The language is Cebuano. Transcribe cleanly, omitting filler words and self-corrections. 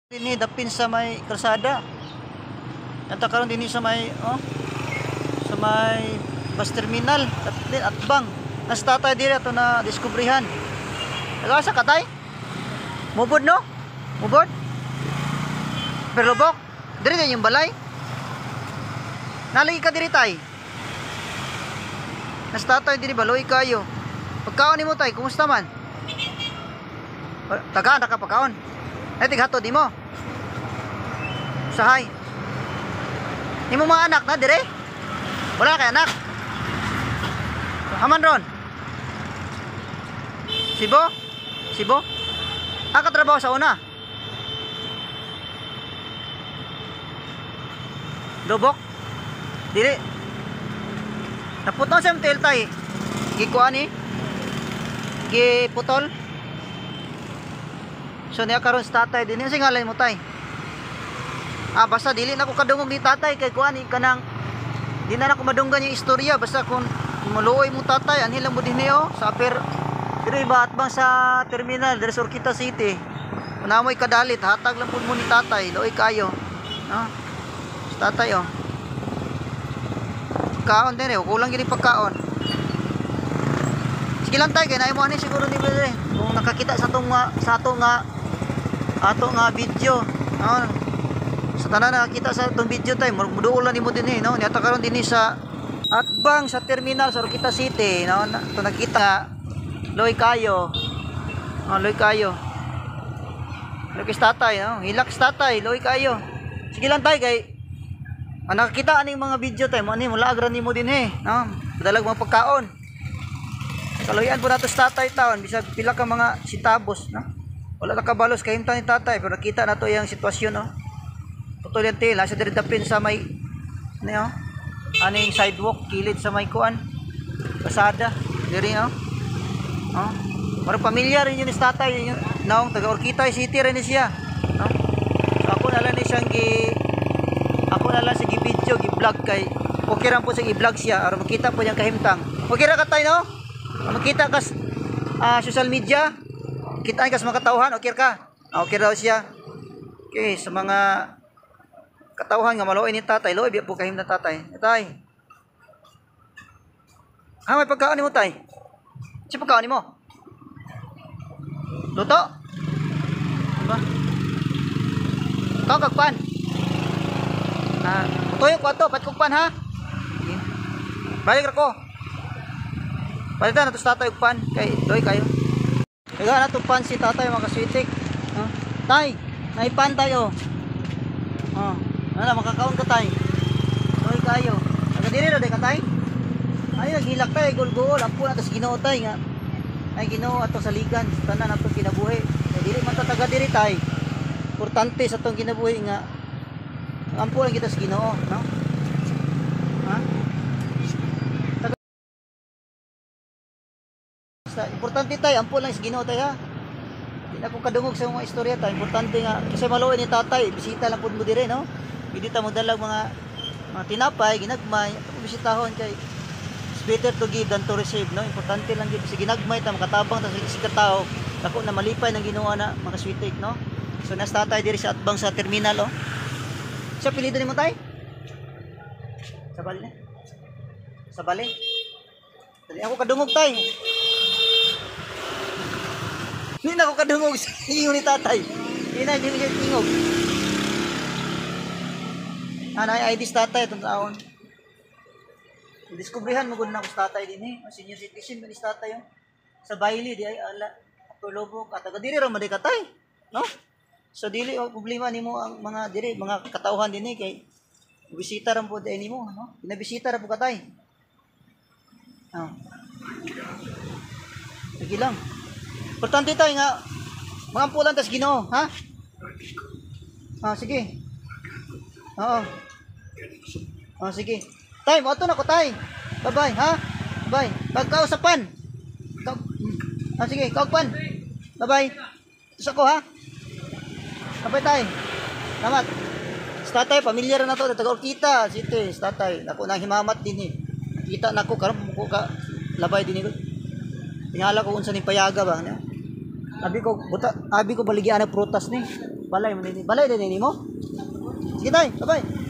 Dinhi dapin sa may kalsada. Anta karon dinhi sa may, oh, sa may bus terminal dapin atbang. Nas tatay diri ato na diskubrihan. Nagaasa ka, tay? Mubod, no? Mubod? Pero lubok? Diri din yung balay? Nalagi ka diri, tay? Nas tatay diri baloy kayo. Pagkaon nimo, tay, kumusta man? Tagaan ra ka pagkaon. Ay tighatod nimo. Usahay. Nimo mga anak na dire? Wala kay anak. Haman ron. Sibo? Sibo? Ah, katrabaho sa una. Lubok? Dili. Naputol sa MTL, tay. Gikuan ni. Giputol. So niya karon sa tatay din. Unsa ngalan mo, tay? Ah, basta dili na ko kadungog ni tatay kay kuan kanang di na nako madunggan yung istorya, basta kung muluoy mo tatay, anhi lang mo dinhi, oh, sa upper pero iba atbang sa terminal diri sa Urquita City. Kung namoy kadalit, hatag lang pud mo ni tatay, luoy kayo. No? Sa tatay, oh. Pagkaon din eh, kulang gini pagkaon. Sige lang, tay, kay naay mo ani siguro ni dire. Kung nakakita sa atong sa ato nga ato nga video. No? Sa tanan nakakita sa atong video, tay, muduol lang nimo dinhi, no? Niata karon dinhi sa atbang sa terminal sa Urquita City, no? To nakita loy kayo. Oh, loy kayo. Loy kay tatay, no? Hilak sa tatay, loy kayo. Sige lang, tay, kay ang nakakita aning mga video, tay, mo ani mula agra nimo dinhi, no? Dalag mga pagkaon. Kaluyan po nato sa tatay taon, bisag pila ka mga sitabos, no? Wala na kabalos kahimtang ni tatay, pero nakita na to yung sitwasyon, no? Putol yung tela, sa diri dapin sa may, ano yun? Aning sidewalk, kilid sa may kuan, pasada, diri, no? Oh. Murag pamilya rin yun ni tatay, yun, naong taga Urquita City rin ni siya, no? So ako na lang ni siyang gi, ako na lang sa gi-video, gi-vlog kay okay ra po sa i-vlog siya aron makita po niyang kahimtang. Okay ra ka, tay, no? Makita ka social media, kita ka sa mga katauhan, okay ka? Okay raw siya. Okay, sa mga katauhan nga maluoy ni tatay, luoy biya po kahimtang tatay. Tay. Ha, may pagkaon nimo, tay? Si pagkaon nimo? Luto? Diba? Ikaw kagpan. Ah, tuyo ko ato, pat kog pan, ha. Sige. Balik ra ko. Palitan na to sa tatay og pan kay doy kayo. Kaya na to pan si tatay, mga kaswitik. No? Tay, naipan tayo. Oh, ano na makakaon ka, tay? Doy kayo. Taga diri ra day ka, tay? Ay naghilak tay, gulgol, ampo na tas Ginoo, tay, nga. Ay Ginoo ato saligan, tanan atong kinabuhi. Kay dili man ta taga diri, tay. Importante sa atong kinabuhi nga ampo lang kita sa Ginoo, no? Ha? Basta, importante, tay, ampo lang sa Ginoo, tay, ha. Di na ko kadungog sa mga istorya, tay. Importante nga kasi maluoy ni tatay, bisita lang pud mo dire, no? Hindi ta mo dalag mga tinapay, ginagmay, ato bisitahon kay it's better to give than to receive, no? Importante lang gid sa ginagmay ta makatabang ta sa katao, dako na malipay ng Ginoo na, mga sweet take, no? So nas tatay diri sa atbang sa terminal, oh. Sa pilido nimo, tay? Sa bali na. Sa bali. Dali ako kadungog, tay. Hindi na ako kadungog sa inyo ni tatay. Hindi na, hindi na siya tingog. Ah, na ID sa tatay itong taon. Diskubrihan mo gud na ako sa tatay din eh. Senior citizen man ni sa tatay, oh. Sa Bailey, di ay ala. Tulobo ka. Taga diri ra man di ka, tay. No? So dili oh, problema nimo ang mga diri, mga katauhan dinhi kay bisita ra po di nimo, no? Pinabisita ra po ka, tay. Oh. Sige lang. Importante tayo nga mga ampulan tas Ginoo, ha? Ah, sige. Oo. Ah, sige. Tay, mo na ko, tay. Bye-bye, ha? Bye. Pagkausapan. Ah, sige, kaugpan. Bye-bye. Tapos ako, ha? Bye-bye, tay. Salamat. Si tatay, pamilyar na to, taga Urquita City, si tatay. Ako na himamat din eh. Kita na ko karon ko ka labay din eh. Tingala ko unsa ni payaga ba, no? Abi ko buta, abi ko baligyan ang prutas ni. Balay mo nini. Balay din nimo. Sige, tay, bye-bye.